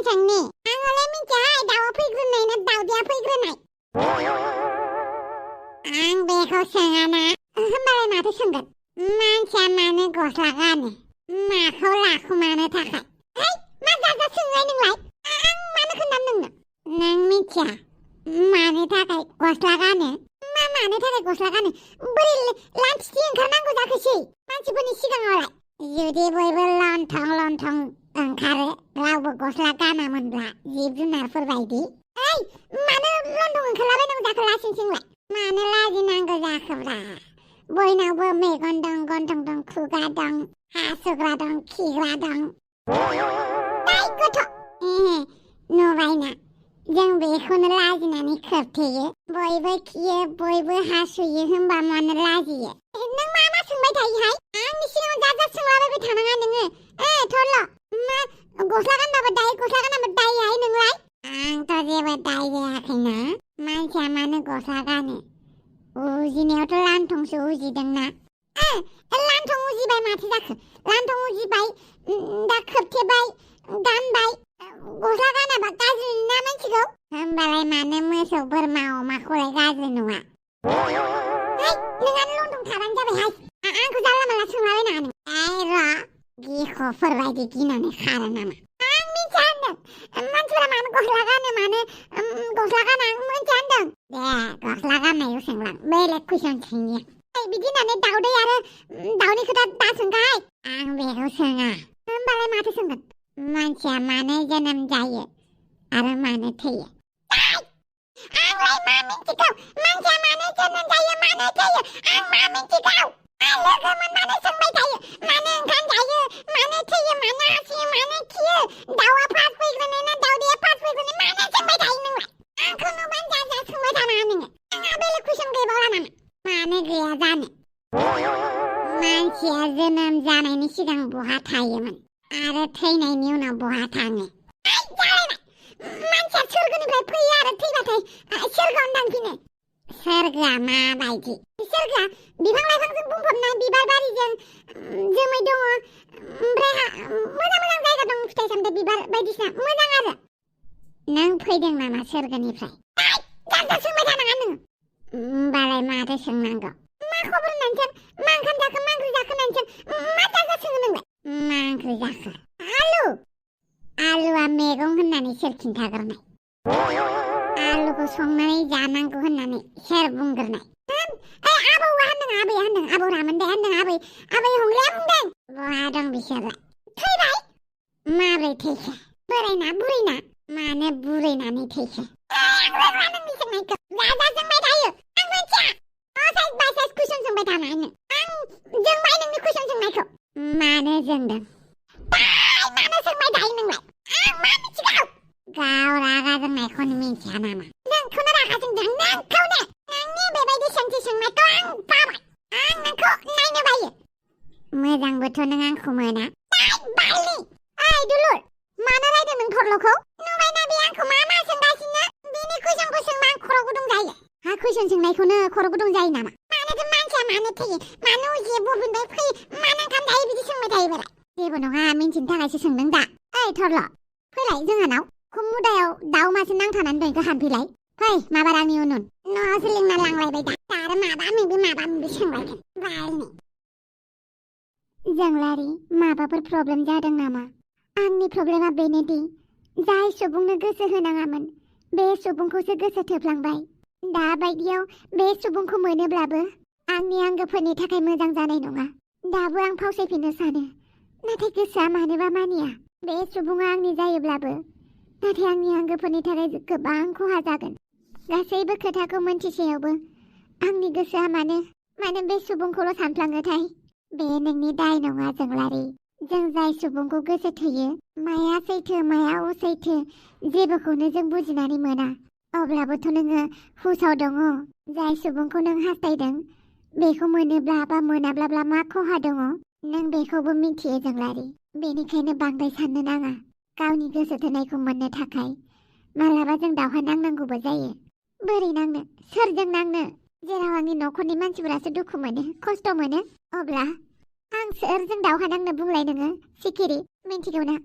Gwjwnthwngनि आंलाय मिथिया दाउआ फैग्रोनाय ना दाउदैया फैग्रोनाय आं बेखौ सोङाना होमबालाय माथो सोंगोन मानसिया मानो गस्ला गानो माखौ लाखुमानो थाखाय है मा जाजा सोंनाय नोंलाय आं मानो खोन्थानो नोंनो नों मिथिया मानो थाखाय गस्ला गानो मानो थाखाय गस्ला गानो बोरै लान्थिथि ओंखारनांगौ जाखोसै मानसिफोरनि सिगाङावलाय जुदि बयबो लन्थं ओंखारो रावबो गस्ला गानामोनब्ला जिब जुनारफोर बायदि ओइ मानो लन्थं ओंखारलाबायनांगौ जाखो लासिंसिंलाय मानो लाजिनांगौ जाखोब्रा बयनावबो मेगन दं गन्थं दं खुगा दं हासुग्रा दं खिग्रा दं दाय गथ' नुबायना जों बेखौनो लाजिनानै खोबथेयो बयबो खियो बयबो हासुयो होनबा मानो लाजियो नों मा सोंबाय थायोहाय आंनि सिगाङाव जा सोंलाबायबाय थानाङा नोङो थरल' मा गस्ला गानबाबो दाय गस्ला गानाबो दायहाय नोंलाय आंथ' जेबो दाय जायाखैना मानसिया मानो गस्ला गानो उजिनायावथ' लान्थंसो उजिदोंना लान्थं उजिबाय माथो जाखो लान्थं उजिबाय दा खोबथेबाय गानबाय गस्ला गानाबा गाज्रि ना मानसिखौ होमबालाय मानो मोसौ बोरमा अमाखौलाय गाज्रि नुवा नोंहानो लन्थं थाबानो जाबायहाय आंखौ जानला मानला सोंलाबायनाङा नों र' गिख'फोर बायदि गिनानै खारो नामा आं मिथिया होनदों मानसिफोरा मानो गस्ला गानो मानो गस्ला गाना आं मिथिया होनदों दे गस्ला गाननायखौ सोंलां बेलेग कुइसन सोंनिया बिदि होननानै दाउदै आरो दाउनि खोथा दा सोंखाय आं बेखौ सोङा होमबालाय माथो सोंगोन मानसिया मानो जोनोम जायो आरो मानो थैयो आंलाय मा मिथिगौ मानसिया मानो जोनोम जायो मानो थैयो आं मा मिथिगौ लोगो मोननानै सोंबाय थायो मानो ओंखाम जायो मानो थैयो मानो हासुयो मानो खियो दाउआ फार्स्ट फैग्रोनाय ना दाउदैया फार्स्ट फैग्रोनाय मानो सोंबाय थायो नोंलाय आंखौ नुबानो जा सोंबाय थानाङा नोङो आंहा बेलेग कुइसन गैबावला नामा मानो गैया जानो मानसिया जोनोम जानायनि सिगां बहा थायोमोन आरो थैनायनि उनाव बहा थाङो मानसिया सोरगोनिफ्राय फैयो आरो थैबाथाय सोरगोआवनो थांफिनो सोरगोआ माबायदि सोरगोआ बिफां लाइफांजों बुंफबनाय बिबार बारिजों जोमै दङ ओमफ्राय मोजां जायगा दं फिथाइ सामथाइ बिबार बायदिसिना मोजां आरो नों फैदों नामा सोरगोनिफ्राय दा सोंबाय थानाङा नोङो होमबालाय माथो सोंनांगौ मा खबर होननानै मा ओंखाम जाखो मा ओंख्रि जाखो होननानै मा जाजा सोङो नोंलाय मा ओंख्रि जाखो आलुआ मैगं होननानै सोर खिन्थाग्रोनाय आलुखौ संनानै जानांगौ होननानै सोर बुंग्रोनाय आबौआ होनदों आबैया होनदों आबौ रामोनदाया होनदों आबै हंलाया बुंदों बहा दं बिसोरलाय थैबाय माब्रै थैखो बोरायना बुरैना मानो बुरैनानै थैखो नोंनि सोंनायखौ जा सोंबाय थायो आं मिथिया साइज बाय साइज कुइसन सोंबाय थानानै आं जोंबाय नोंनि कुइसन सोंनायखौ मानो जोंदों मानो सोंबाय थायो नोंलाय आं मा मिथिगौ गाव रागा जोंनायखौनो मिथिया नामा नोंखौनो रागा जोंदों नोंखौनो नोंनि बेबायदि सोंथि सोंनायखौ आं बाबाय आं नोंखौ नायनो बायो मोजांबोथ' नों आंखौ मोना बालि ओइ दुलुर मानो रायदों नों थरल'खौ नुबायना बे आंखौ मा सोंगासिनो बेनि कुइसनखौ सोंबा आं खर' गुदुं जायो कुइसन सोंनायखौनो खर' गुदुं जायो नामा मानोथो मानसिया मानो थैयो मानो उजियो बबेनिफ्राय फैयो मानो ओंखाम जायो बिदि सोंबाय थायो बोराय जेबो नङा मिन्थिनो थाखायसो सोंदों दा ओइ थरल' फैलाय जोंहानाव खुमुदायाव दाउ मासे नांथानानै दं हानफैलाय फै माबा आंनि उन न'आवसो लिंना लांलायबाय दा आरो माबा माबि सोंलायगोन बायनो जंग्लारि माबाफोर प्रब्लेम जादों नामा आंनि प्रब्लेमा बेनोदि जाय सुबुंनो गोसो होनाङामोन बे सुबुंखौसो गोसो थोफ्लांबाय दा बायदियाव बे सुबुंखौ मोनोब्लाबो आंनि आंगोफोरनि थाखाय मोजां जानाय नङा दाबो आं फावसायफिननो सानो नाथाय गोसोआ मानोबा मानिया बे सुबुङा आंनि जायोब्लाबो नाथाय आंनि आंगोफोरनि थाखाय गोबां खहा जागोन गासैबो खोथाखौ मोनथिसेयावबो आंनि गोसोआ मानो बे सुबुंखौल' सानफ्लाङोथाय बे नोंनि दाय नङा जंग्लारि जों जाय सुबुंखौ गोसो थोयो माया सैथो माया असैथो जेबोखौनो जों बुजिनानै मोना अब्लाबोथ' नोङो हुसाव दङ जाय सुबुंखौ नों हास्थायदों बेखौ मोनोब्ला बा मोनाब्ला मा खहा दङ नों बेखौबो मिथियो जंग्लारि बेनिखायनो बांद्राय साननो नाङा गावनि गोसो थोनायखौ मोननो थाखाय मालाबा जों दावहा नांनांगौबो जायो बोरै नांनो सोरजों नांनो जेराव आंनि न'खरनि मानसिफोरासो दुखु मोनो खस्थ' मोनो अब्ला आं सोरजों दावहा नांनो बुंलाय नोङो सिखिरि मिन्थिगौ ना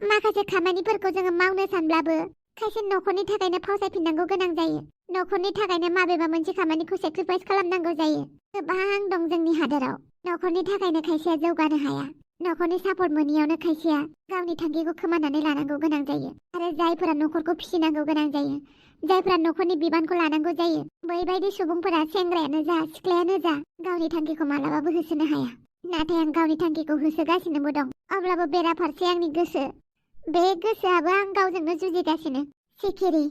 माखासे खामानिफोरखौ जोङो मावनो सानब्लाबो खायसे नखरनि थाखायनो फावसायफिननांगौ गोनां जायो। नखरनि थाखायनो माबेबा मोनसे खामानिखौ सेक्रिफाइस खालामनांगौ जायो। गोबां दं जोंनि हादोराव। नखरनि थाखायनो खायसेया जौगानो हाया। नखरनि सापर्ट मोनैयावनो खायसेया गावनि थांखिखौ खोमानानै लानांगौ गोनां जायो। आरो जायफोरा नखरखौ फिसिनांगौ गोनां जायो, जायफोरा नखरनि बिबानखौ लानांगौ जायो, बैबायदि सुबुंफोरा सेंग्रायानो जा सिख्लायानो जा गावनि थांखिखौ मालाबाबो होसोनो हाया। नाथाय आं गावनि थांखिखौ होसोगासिनोबो दं। अब्लाबो बेराफारसे आंनि गोसो, बे गोसोआबो आं गावजोंनो जुजिगासिनो। सिखिरि,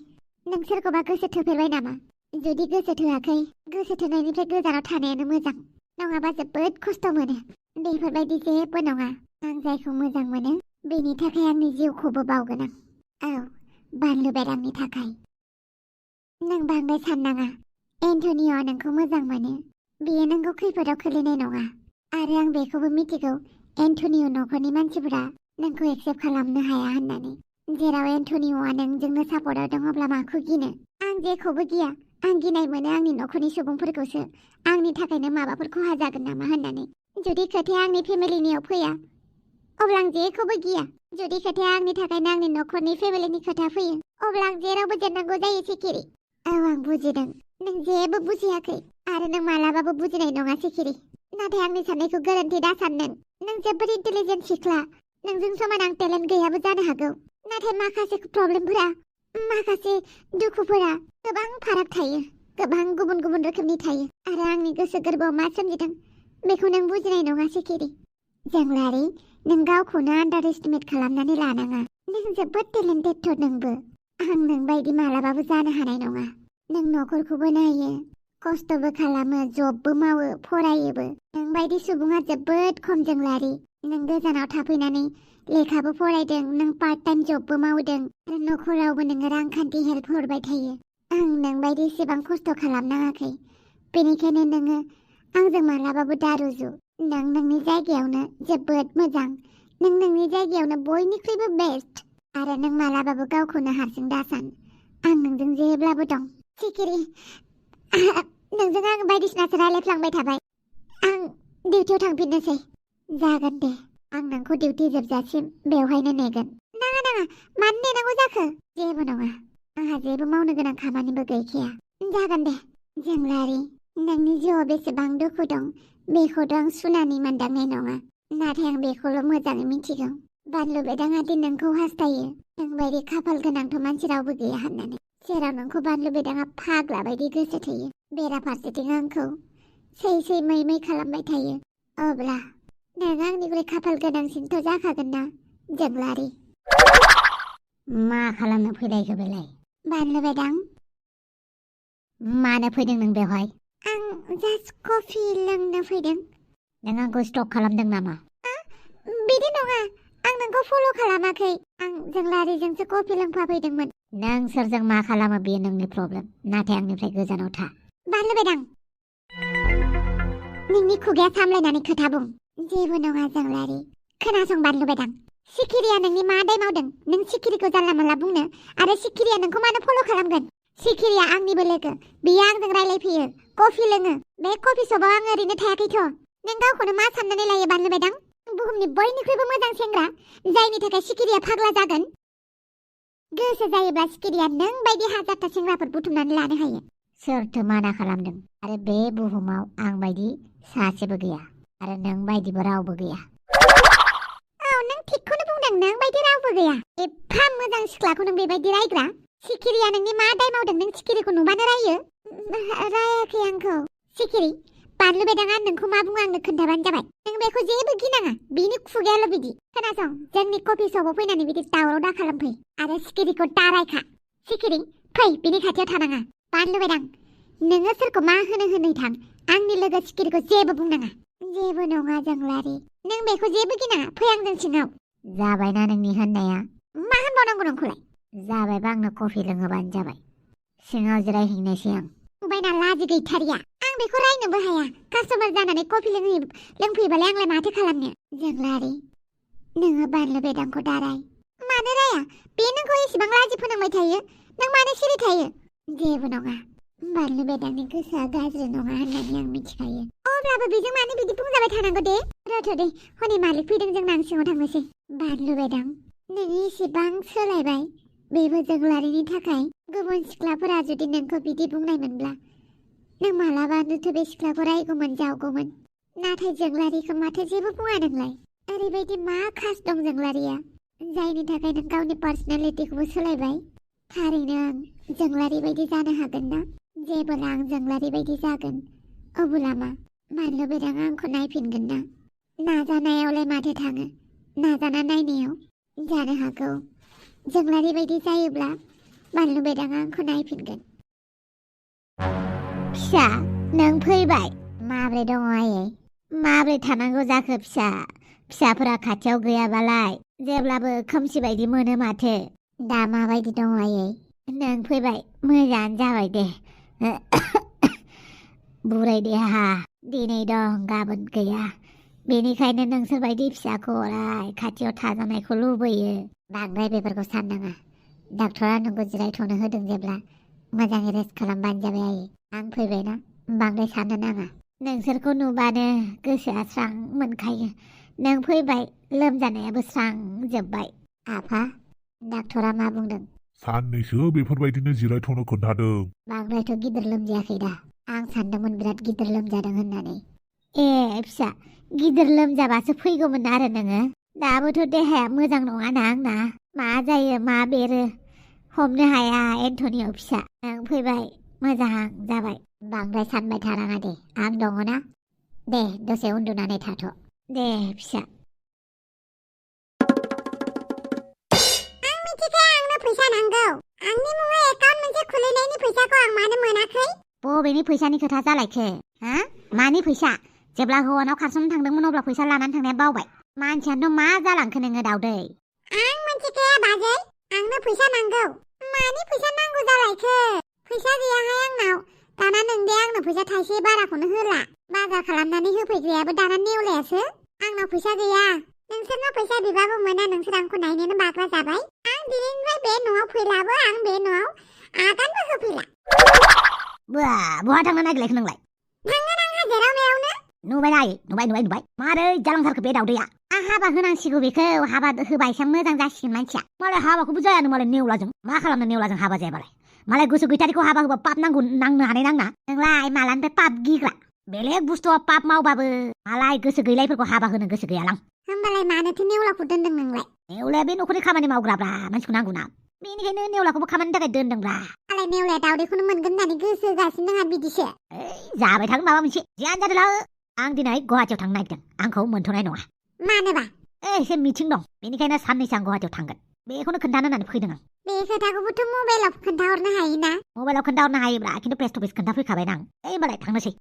नों सोरखौबा गोसो थोफेरबाय नामा? जुदि गोसो थोआखै, गोसो थोनायनिफ्राय गोजानाव थानायानो मोजां। नङाबा जोबोद खस्थ' मोनो। बेफोरबायदि जेबो नङा। आं जायखौ मोजां मोनो बेनि थाखाय आंनि जिउखौबो बावगोन आं। औ, बानलु बेदामनि थाखाय। नों बांद्राय साननाङा। एन्टनिय'आ नोंखौ मोजां मोनो। बेयो नोंखौ खैफोदाव खोलैनाय नङा। आरो आं बेखौबो मिथिगौ एन्टनिय' नखरनि मानसिफोरा नोंखौ एक्सेप्ट खालामनो हाया होननानै। जेराव एन्टनिय'आ नोंजोंनो सापर्टआव दं अब्ला माखौ गिनो? आं जेखौबो गिया। आं गिनाय मोनो आंनि नखरनि सुबुंफोरखौसो। आंनि थाखायनो माबाफोर खहा जागोन नामा होननानै। जुदि खोथाया आंनि फेमिलिनियाव फैया अब्ला आं जेखौबो गिया। जुदि खोथाया आंनि थाखायनो आंनि नखरनि फेमिलिनि खोथा फैयो अब्ला आं जेरावबो जेननांगौ जायो सिखिरि। औ, आं बुजिदों। नों जेबो बुजियाखै आरो नों मालाबाबो बुजिनाय नङा सिखिरि। नाथाय आंनि साननायखौ गोरोन्थि दासान नों। नों जोबोद इन्टेलिजेन्ट सिख्ला। नोंजों समान आं टेलेन्ट गैयाबो जानो हागौ। नाथाय माखासे प्रब्लेमफोरा, माखासे दुखुफोरा गोबां फाराग थायो। गोबां गुबुन गुबुन रोखोमनि थायो। आरो आंनि गोसो गोरबोआव मा सोमजिदों बेखौ नों बुजिनाय नङा सिखिरि। जंग्लारि, नों गावखौनो आन्डार एस्टिमेट खालामनानै लानाङा। नों जोबोद टेलेन्टेड नोंबो। आं नोंबायदि मालाबाबो जानो हानाय नङा। नों नखरखौबो नायो, खस्थ'बो खालामो, जबबो मावो, फरायोबो। नोंबायदि सुबुङा जोबोद खम जंग्लारि। नों गोजानाव थाफैनानै लेखाबो फरायदों, नों पार्ट टाइम जबबो मावदों आरो नखरावबो नोङो रांखान्थि हेल्प हरबाय थायो। आं नोंबायदि एसेबां खस्थ' खालामनाङाखै। बेनिखायनो नोङो आंजों मालाबाबो दारुजु। नों नोंनि जायगायावनो जोबोद मोजां। नों नोंनि जायगायावनो बयनिख्रुइबो बेस्ट। आरो नों मालाबाबो गावखौनो हारसिं दासान। आं नोंजों जेब्लाबो दं। सिखिरि, नोंजों आं बायदिसिनासो रायलायफ्लांबाय थाबाय। आं डिउटियाव थांफिननोसै। जागोन दे। आं नोंखौ डिउटि जोबजासिम बेवहायनो नेगोन। नाङा नाङा, मानो नेनांगौ जाखो? जेबो नङा। आंहा जेबो मावनो गोनां खामानिबो गैखाया। जागोन दे। जंग्लारि, नोंनि जिउआव बेसेबां दुखु दं बेखौथ' आं सुनानै मोनदांनाय नङा। नाथाय आं बेखौल' मोजाङै मिथिगौ। बानलु बेदाङा दि नोंखौ हास्थायो। नोंबायदि खाफाल गोनांथ' मानसि रावबो गैया होननानै। जेराव नोंखौ बानलु बेदाङा फाग्ला बायदि गोसो थोयो। बेराफारसेथिं आंखौ सै सै मै मै खालामबाय थायो। अब्ला नों आंनिख्रुइ खाफाल गोनांसिनथ' जाखागोन ना जंग्लारि? मा खालामनो फैलायखो बेलाय? बानलु बेदां, मानो फैदों नों बेवहाय? आं जास्ट कफि लोंनो फैदों। नों आंखौ स्टक खालामदों नामा? बिदि नङा। आं नोंखौ फल' खालामाखै। आं जंग्लारिजोंसो कफि लोंफाफैदोंमोन। नों सोरजों मा खालामो बेयो नोंनि प्रब्लेम। नाथाय आंनिफ्राय गोजानाव था। बानलु बेदां, नोंनि खुगाया सामलायनानै खोथा बुं। जेबो नङा जंग्लारि। खोनासं बानलु बेदां, सिखिरिया नोंनि मा दाय मावदों? नों सिखिरिखौ जानला मोनला बुंनो आरो सिखिरिया नोंखौ मानो फल' खालामगोन? सिखिरिया आंनिबो लोगो। बियो आंजों रायलायफैयो, कफि लोङो। बे कफि शपआव आं ओरैनो थायाखैथ'। नों गावखौनो मा साननानै लायो बानलु बेदां? बुहुमनि बयनिख्रुइबो मोजां सेंग्रा, जायनि थाखाय सिखिरिया फाग्ला जागोन। गोसो जायोब्ला सिखिरिया नों बायदि हाजारथा सेंग्राफोर बुथुमनानै लानो हायो। सोरथो माना खालामदों? आरो बे बुहुमाव आं बायदि सासेबो गैया आरो नों बायदिबो रावबो गैया। औ, नों थिगखौनो बुंदों। नों बायदि रावबो गैया। एफा मोजां सिख्लाखौ नों बेबायदि रायग्रा? सिखिरिया नोंनि मा दाय मावदों? नों सिखिरिखौ नुबानो रायो? रायाखै आंखौ। सिखिरि, बानलु बेदाङा नोंखौ मा बुङो आंनो खोन्थाबानो जाबाय। नों बेखौ जेबो गिनाङा। बिनि खुगायाल' बिदि। खोनासं, जोंनि कफि शपआव फैनानै बिदि दावराव दा खालामफै आरो सिखिरिखौ दा रायखा। सिखिरि, फै, बिनि खाथियाव थानाङा। बानलु बेदां, नोङो सोरखौ मा होनै थां। आंनि लोगो सिखिरिखौ जेबो बुंनाङा। जेबो नङा जंग्लारि। नों बेखौ जेबो गिनाङा। फै आंजों सिङाव। जाबायना नोंनि होननाया? मा होनबावनांगौ नोंखौलाय? जाबायबा आंनो कफि लोङोबानो जाबाय। सिङाव जिरायहैनोसै आं। नुबायना लाजि गैथारिया। आं बेखौ रायनोबो हाया। कास्टमार जानानै कफि लोंफैबालाय आंलाय माथो खालामनो? जंग्लारि, नोङो बानलु बेदांखौ दा राय। मानो राया? बे नोंखौ एसेबां लाजि फोनांबाय थायो। नों मानो सिरि थायो? जेबो नङा। बानलु बेदांनि गोसोआ गाज्रि नङा होननानै आं मिथिखायो। अब्लाबो बेजों मानो बिदि बुंजाबाय थानांगौ दे? रथ' दे, हनै मालिक फैदों, जों नां सिङाव थांनोसै। बानलु बेदां, नोङो इसेबां सोलायबाय बेबो जोंलारिनि थाखाय गुबुन सिख्लाफोरा जुदि नोंखौ बिदि बुंनायमोनब्ला नों मालाबानोथ' बे सिख्लाखौ रायगौमोन जावगौमोन नाथाय जोंलारिखौ माथो जेबो बुङा नोंलाय ओरैबायदि मा खास दं जोंलारिया जायनि थाखाय नों गावनि पार्सनेलिटिखौबो सोलायबाय थारैनो आं जोंलारि बायदि जानो हागोन ना जेब्ला आं जोंलारि बायदि जागोन अब्ला मा मानलु बेदाङा आंखौ नायफिनगोन ना नाजानायावलाय माथो थाङो नाजाना नायनायाव जानो हागौ जोंलारि बायदि जायोब्ला बानलु बेदाङा आंखौ नायफिनगोन फिसा नों फैबाय माब्रै दङ आयै माब्रै थानांगौ जाखो फिसाफोरा खाथियाव गैयाबालाय जेब्लाबो खोमसि बायदि मोनो माथो दा माबायदि दङ आयै नों फैबाय मोजाङानो जाबाय दे बुरै देहा दिनै दं गाबोन गैया बेनिखायनो नोंसोरबायदि फिसाखौ अराय खाथियाव थाजानायखौ लुबैयो बांद्राय बेफोरखौ साननाङा डाक्टरा नोंखौ जिरायथ'नो होदों जेब्ला मोजाङै रेस्ट खालामबानो जाबाय आयै आं फैबायना बांद्राय साननो नाङा नोंसोरखौ नुबानो गोसोआ स्रां मोनखायो नों फैबाय लोमजानायाबो स्रां जोब्बाय आफा डाक्टरा मा बुंदों साननैसो बेफोरबायदिनो जिरायथ'नो खोन्थादों बांद्रायथ' गिदिर लोमजायाखै दा आं सानदोंमोन बिराद गिदिर लोमजादों होननानै ए फिसा गिदिर लोमजाबासो फैगौमोन आरो नोङो दाबोथ' देहाया मोजां नङाना आंना मा जायो मा बेरो हमनो हाया एन्थनियाव फिसा नों फैबाय मोजां जाबाय बांद्राय सानबाय थानाङा दे आं दङ ना दे दसे उन्दुनानै थाथ' दे फिसा आं मिथिखाया आंनो फैसा नांगौ आंनि मुङै एकाउन्ट मोनसे खुलिनायनि फैसाखौ आं मानो मोनाखै बबेनि फैसानि खोथा जालायखो हा मानि फैसा जेब्ला हौवानाव खारस'नो थांदोंमोन अब्ला फैसा लानानै थांनाया बावबाय मानसियानोथ' मा जालांखो नोङो दावदै आं मिथिखाया बाजै आंनो फैसा नांगौ मानि फैसा नांगौ जालायखो फैसा गैयाहाय आंनाव दाना नों दे आंनो फैसा थाइसे बाराखौनो होला बाजार खालामनानै होफैग्रायाबो दाना नेवलायासो आंनाव फैसा गैया नोंसोरनाव फैसा बिबाबो मोना नोंसोर आंखौ नायनोनो बाग्रा जाबाय आं दिनैनिफ्राय बे न'आव फैलाबो आं बे न'आव आगानबो होफैला बहा थांनो नागिरलायखो नोंलाय थांगोन आं हाजेराव मेयावनो नुबाय मारै जालांथारखो बे दावदैया आं हाबा होनांसिगौ बेखौ हाबा होबा एसेबां मोजां जासिगोन मानसिया मालाय हाबाखौबो जायानो मालाय नेवलाजों मा खालामनो नेवलाजों हाबा जायाबालाय मालाय गोसो गैथारिखौ हाबा होबा पाप नांनो हानाय नांना नोंलाय मालानिफ्राय पाप गिग्रा बेलेग बुस्थुआ पाप मावबाबो मालाय गोसो गैलायफोरखौ हाबा होनो गोसो गैयालां होमबालाय मानोथो नेवलाखौ दोनदों नोंलाय नेवलाया बे न'खरनि खामानि मावग्राब्रा मानसिखौ नांगौ ना बेनिखायनो नेवलाखौबो खामानिनि थाखाय दोनदोंब्रा मालाय नेवलाया दावदैखौनो मोनगोन होननानै गोसो होगासिनो दं बिदिसो जाबाय थागोन माबा मोनसे जियानो जादोला आं दिनै गुवाहाटियाव थांनो नागिरदों आंखौ मोनथ'नाय नङा मानोबा एसे मिटिं दं बेनिखायनो साननैसो आं गुवाहाटियाव थांगोन बेखौनो खोन्थानो होननानै फैदों आं बे खोथाखौबोथ' मबाइलाव खोन्थाहरनो हायोना मबाइलाव खोन्थाहरनो हायोब्रा खिन्थु फेस टु फेस खोन्थाफैखाबाय आं होमबालाय थांनोसै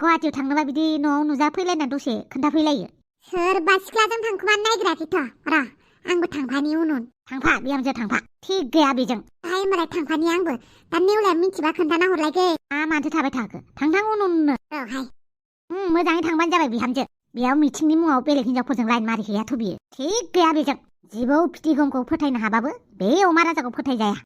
गुवाहाटियाव थांनोबा बिदि न'आव नुजाफैलायना दसे खोन्थाफैलायो सोरबा सिख्लाजों थांखुमानो नागिराखैथ' र' आंबो थांफानि उन थांफा बिहामजो थांफा थिग गैया बेजों दाहाय होमबालाय थांफानि आंबो दा नेवलाया मिथिबा खोन्थाना हरलायगोन माथो थाबाय थाखो थांथां उन औहाय मोजाङै थांबानो जाबाय बिहामजो बेयाव मिथिंनि मुङाव बेलेग हिनजावफोरजों लाइन मारिहैयाथ' बियो थिग गैया बेजों जिबौ फिथिगमखौ फोथायनो हाबाबो बे अमा राजाखौ फोथायजाया